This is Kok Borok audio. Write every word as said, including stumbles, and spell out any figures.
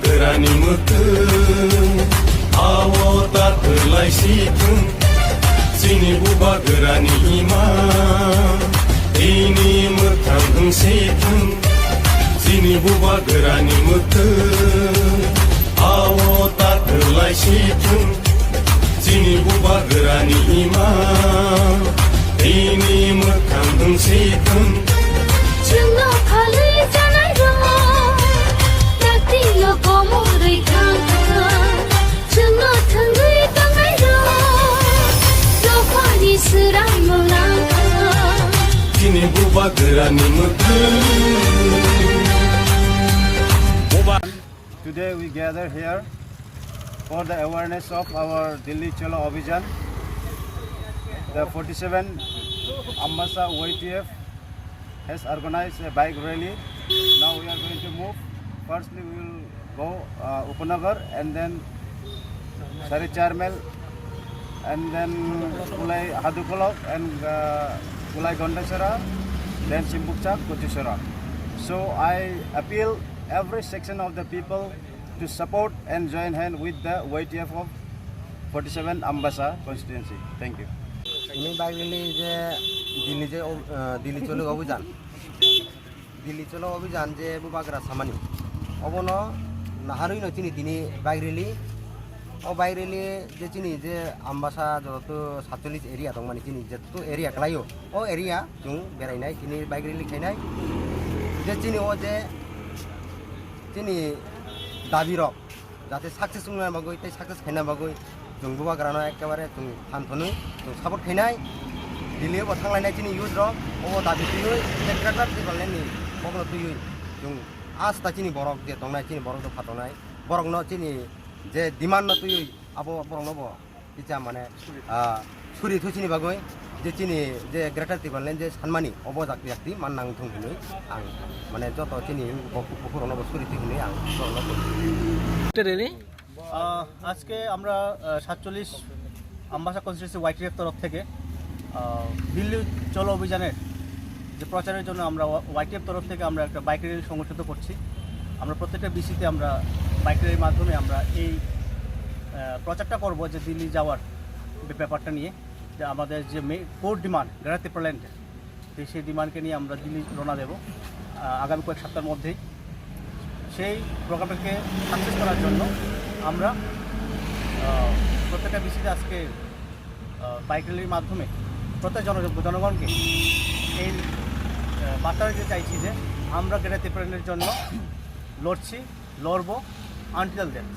Grani mwkhwng, awo ta kwlai si thung. Chini bubagrani ima, ini mwkhang wng si thung. Chini bubagrani mwkhwng, awo ta kwlai si thung. Chini bubagrani ima, ini mwkhang wng si thung. Chwngno phalwi janai rok, taktino komorwi thang thang. Chwngno thwngwi tongnai rok, dophani swrangno lang thang. Chini bubagrani mwkhwng. Today we gather here for the awareness of our Delhi Cholo Abhijan. The forty-seven Ambasa Y T F has organized a bike rally. Now we are going to move. Firstly, we will go, uh, Upanagar and then Sari Charmel and then Kulai Hadukolok and, uh, Kulai Gondachara, then Simbukchak, Kochusara. So I appeal every section of the people to support and join hand with the Y T F of forty-seven Ambasa constituency. Thank you. Ini bike rally je Delhi je, uh, Delhi Cholo Abhijan. Delhi Cholo Abhijan je bubagra samani. Obono naharwi no chini tini bike rally. O bike rally je chini je Ambasa joto satchollish area tongmani chini jeto area kwlaio. O area chwng berainai chini bike rally khainai. Je chini o je chini dabi rok jate success wngna bagwi tei success khaina bagwi chwng bubagrano ekkebare chwng phan thwnwi chwng support khainai. Delhi o bo thanglainai chini youth rok obo dabi twiwi tei greater Tipraland ni kokno twiwi chwng asta chini borok je tongnai chini borok dopha tongnai borokno chini je demand no twiwi abo borokno bo Kisa mane, ah, suri thusini bagwi je chini je Greater Tipraland je sanmani obo jakti jakti man nang thung hinwi ang mane joto chini bukhuk bukhuk rokno bo suri thung hinwi ang borokno thung. Really? আহ, আজকে আমরা, আহ, সাতচল্লিশ Ambassa constituency YTF তরফ থেকে, আহ, দিল্লি চলো অভিযানের যে প্রচারের জন্য আমরা ওয়া-, ওয়াইটিএফ তরফ থেকে আমরা একটা বাইক র্যালি সংগঠিত করছি। আমরা প্রত্যেকটা বিসিতে আমরা বাইক র্যালির মাধ্যমে আমরা এই, আহ, প্রচারটা করব যে দিল্লি যাওয়ার ব্যাপারটা নিয়ে, যে আমাদের যে মে-, কোর ডিমান্ড গ্রেটার ত্রিপুরাল্যান্ডের, তো সেই ডিমান্ডকে নিয়ে আমরা দিল্লি রওনা দেব, আহ, আগামী কয়েক সপ্তাহের মধ্যেই। সেই প্রোগ্রামটাকে সাকসেস করার জন্য আমরা, আহ, প্রত্যেকটা বিসিতে আজকে, আহ, বাইক র্যালির মাধ্যমে প্রত্যেক জন-, জনগণকে এই, আহ, বার্তা দিতে চাইছি যে আমরা গ্রেটার ত্রিপুরাল্যান্ডের জন্য লড়ছি, লড়বো আনটিল ডেথ।